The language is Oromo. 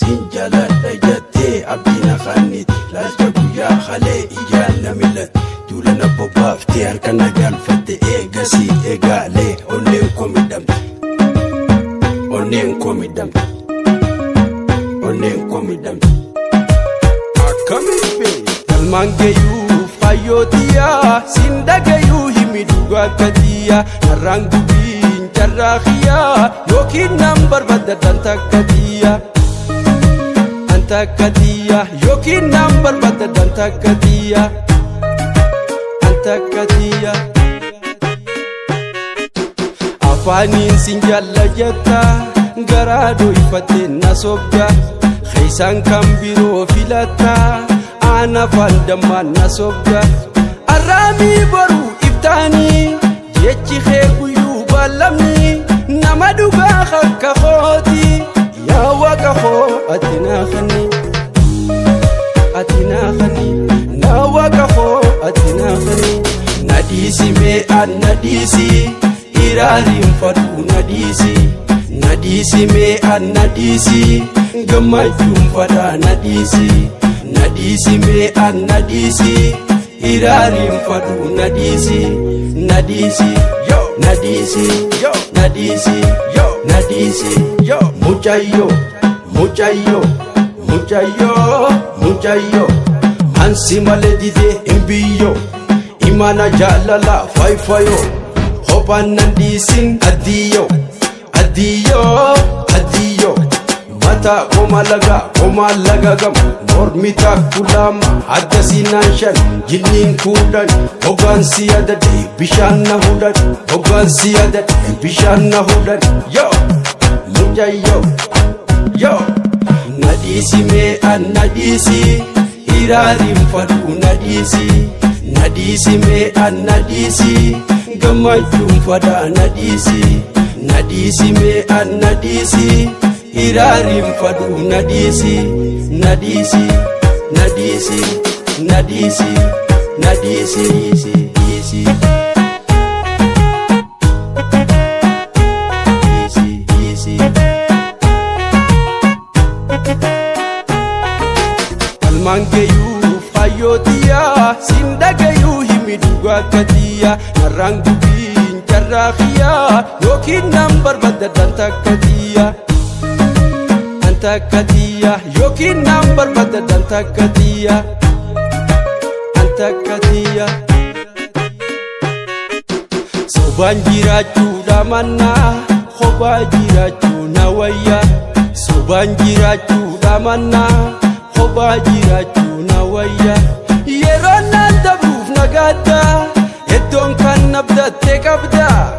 Sin jaaladha jettee abdii na kanniti. Laalcha guyyaa halee ijaan na mil'atte. Duula na bobbaaftee harka na galfatte. Eegasii eegaalee onneen koo miidhamte. Onneen koo miidhamte. Onneen koo miidhamte. Akkamiin bee galmaan gayyuu fayyootiyaa sin dhagayyuu himi dhugaa akka xiyyaa narraan gubiin carraa xiyyaa yookiin nan barbaadda takka xiyyaa. An takka xiyyaa yookiin nan barbaadda takka xiyyaa. An takka xiyyaa. Afaaniin sin jaalla jetta, garaa dhoyfatte na sobda, keessaan kan biroo filatta, aan afaan dammaan na sobda. Arraamii boruu iftaanii jechi kee guyyuu baallamni nama dhugaa akka kooti. Yaa Waaqa koo, ati naa kanni, ati naa kanni, naa Waaqa koo, ati naa kanni. Na dhiisi mee an na dhiisi, iraariin fadhu na dhiisi. Na dhiisi mee an na dhiisi, gammachuun fadhaa na dhiisi. Na dhiisi mee an na dhiisi, iraariin fadhu na dhiisi. Na dhiisi, na dhiisi, na dhiisi, na dhiisi. Mucayyoo, mucayyoo, mucayyoo, mucayyoo, ansi malee didee hin biyyoo. Imana jaalala fayfayoo, kophaan nan dhiisin addiyyoo, addiyyoo, addiyyoo. Mataa koma laga koma laga gam, mormi takku lama, adda siinaan shan, jinniin 10. Hoggaansi adade bishaan na hudhan, hoggaansi adade bishaan na hudhan. Yo mucayyoo, yo na dhiisi mee an na dhiisi, iraariin fadhu na dhiisi. Na dhiisi mee an na dhiisi, gammachuun fadhaa na dhiisi. Na dhiisi mee an na dhiisi, iraariin fadhu na dhiisi. Na dhiisi, na dhiisi, na dhiisi, na dhiisi, dhiisi, dhiisi, dhiisi. Galmaan gayyuu fayyootiyaa sin dhagayyuu himi dhugaa akka xiyyaa narraan gubiin carraa xiyyaa yookiin nan barbaadda takka xiyyaa. An takka xiyyaa yookiin nan barbaadda takka xiyyaa. An takka xiyyaa. Sobaan jiraachuudha mannaa kophaa jiraachuu na wayya. Sobaan jiraachuudha mannaa kophaa jiraachuu na wayya. Yeroo naan dabruuf nagaadda, iddoon kan abdatte qabda.